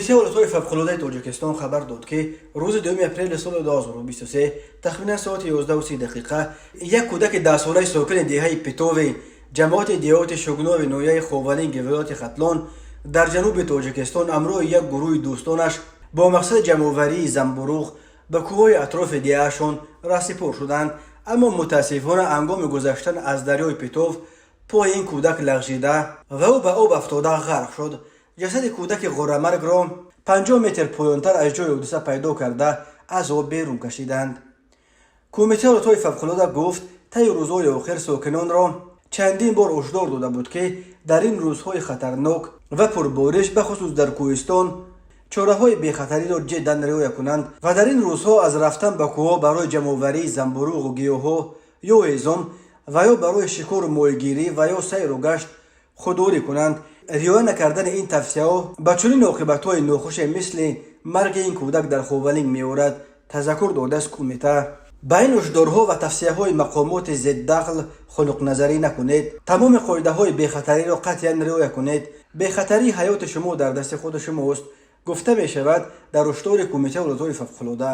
Кумитаи ҳолатҳои фавқулодаи Тоҷикистон хабар дод, ки рӯзи 2 апрели соли 2023 тахминан соати 11:30 дақиқа як кӯдаки 10-солаи сокини деҳаи Питови, ҷамоати деҳоти Шугнови ноҳияи Ховалинги вилояти Хатлон дар ҷануби Тоҷикистон ҳамроҳи як гурӯҳи дӯстонаш бо мақсади ҷамъоварии замбуруғ ба кӯҳҳои атрофи деҳаашон раҳсипор шуданд. Аммо мутаассифона, ҳангоми гузаштан аз дарёи Питов пои ин кӯдак лағжида ва ӯ ба об афтода ғарқ шуд. Ҷасади кӯдаки ғорамаргро 50 метр поёнтар аз ҷои ҳодиса пайдо карда, аз об берун кашиданд. Кумитаи ҳолатҳои фавқулода гуфт, таи рӯзҳои охир сокинонро чандин бор ҳушдор дода буд, ки дар ин рӯзҳои хатарнок ва пурбориш, бахусус дар кӯҳистон, чораҳои бехатариро ҷиддан риоя кунанд ва дар ин рӯзҳо аз рафтан ба кӯҳҳо барои ҷамъоварии замбуруғу гиёҳҳо ё ҳезум ва ё барои шикору моҳигирӣ ва ё сайру гашт худдорӣ кунанд. Риоя накардани ин тавсияҳо ба чунин оқибатҳои нохуше, мисли марги ин кӯдак дар Ховалинг меорад, тазаккур додааст кумита. Ба ин ҳушдорҳо ва тавсияҳои мақомоти зиддахл хунукназарӣ накунед. Тамоми қоидаҳои бехатариро қатъиян риоя кунед. Бехатарии ҳаёти шумо дар дасти худи шумост, гуфта мешавад дар ҳушдори Кумитаи ҳолатҳои фавқулода.